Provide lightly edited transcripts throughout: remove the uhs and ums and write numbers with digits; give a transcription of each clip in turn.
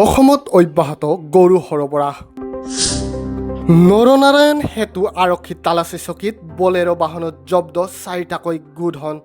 অসমত অব্যাহত গৰু সৰবৰাহ। নৰনাৰায়ণ সেতু আৰক্ষী তালাচী চকীত বলেৰ' বাহনত জব্দ চাৰিটাকৈ গোধন।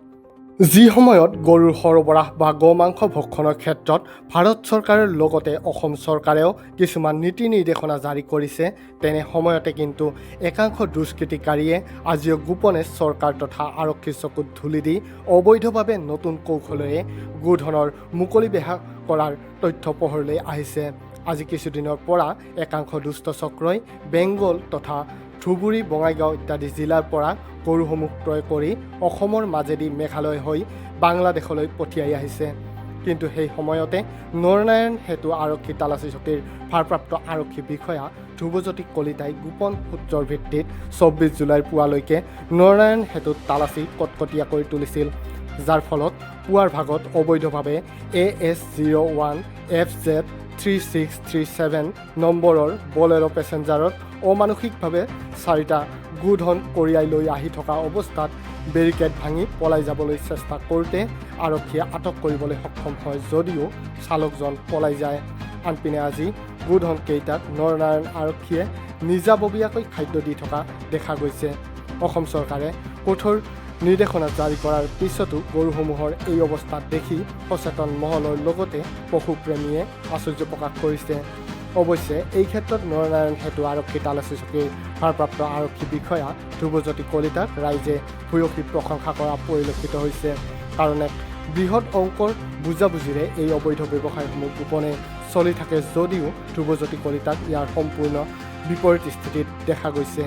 যি সময়ত গৰুৰ সৰবৰাহ বা গো মাংস ভক্ষণৰ ক্ষেত্ৰত ভাৰত চৰকাৰৰ লগতে অসম চৰকাৰেও কিছুমান নীতি নিৰ্দেশনা জাৰি কৰিছে, তেনে সময়তে কিন্তু একাংশ দুষ্কৃতিকাৰীয়ে আজিও গোপনে চৰকাৰ তথা আৰক্ষীৰ চকুত ধূলি দি অবৈধভাৱে নতুন কৌশলেৰে গোধনৰ মুকলি বেহা কৰাৰ তথ্য পোহৰলৈ আহিছে। আজি কিছুদিনৰ পৰা একাংশ দুষ্ট চক্ৰই বেংগল তথা ধুবুৰী, বঙাইগাঁও ইত্যাদি জিলাৰ পৰা গৰুসমূহ ক্ৰয় কৰি অসমৰ মাজেদি মেঘালয় হৈ বাংলাদেশলৈ পঠিয়াই আহিছে। কিন্তু সেই সময়তে নৰনাৰায়ণ সেতু আৰক্ষী তালাচী চকীৰ ভাৰপ্ৰাপ্ত আৰক্ষী বিষয়া ধ্ৰুৱজ্যোতি কলিতাই গোপন সূত্ৰৰ ভিত্তিত 24 জুলাইৰ পুৱালৈকে নৰনাৰায়ণ সেতুত তালাচী কটকটীয়া কৰি তুলিছিল, যাৰ ফলত পুৱাৰ ভাগত অবৈধভাৱে AS 01 FZ 3637 নম্বৰৰ বলেৰ' পেচেঞ্জাৰত অমানুষিকভাৱে চাৰিটা গোধন কঢ়িয়াই লৈ আহি থকা অৱস্থাত বেৰিকেড ভাঙি পলাই যাবলৈ চেষ্টা কৰোঁতে আৰক্ষীয়ে আটক কৰিবলৈ সক্ষম হয় যদিও চালকজন পলাই যায়। আনপিনে আজি গোধন কেইটাক নৰনাৰায়ণ আৰক্ষীয়ে নিজাববীয়াকৈ খাদ্য দি থকা দেখা গৈছে। অসম চৰকাৰে কঠোৰ নিৰ্দেশনা জাৰি কৰাৰ পিছতো গৰুসমূহৰ এই অৱস্থা দেখি সচেতন মহলৰ লগতে পশুপ্ৰেমীয়ে আশ্চৰ্য প্ৰকাশ কৰিছে। অৱশ্যে এই ক্ষেত্ৰত নৰনাৰায়ণ সেতু আৰক্ষী তালাচী চকীৰ ভাৰপ্ৰাপ্ত আৰক্ষী বিষয়া ধ্ৰুৱজ্যোতি কলিতাক ৰাইজে ভূয়সী প্ৰশংসা কৰা পৰিলক্ষিত হৈছে, কাৰণ এক বৃহৎ অংকৰ বুজাবুজিৰে এই অবৈধ ব্যৱসায়সমূহ গোপনে চলি থাকে যদিও ধ্ৰুৱজ্যোতি কলিতাক ইয়াৰ সম্পূৰ্ণ বিপৰীত স্থিতিত দেখা গৈছে।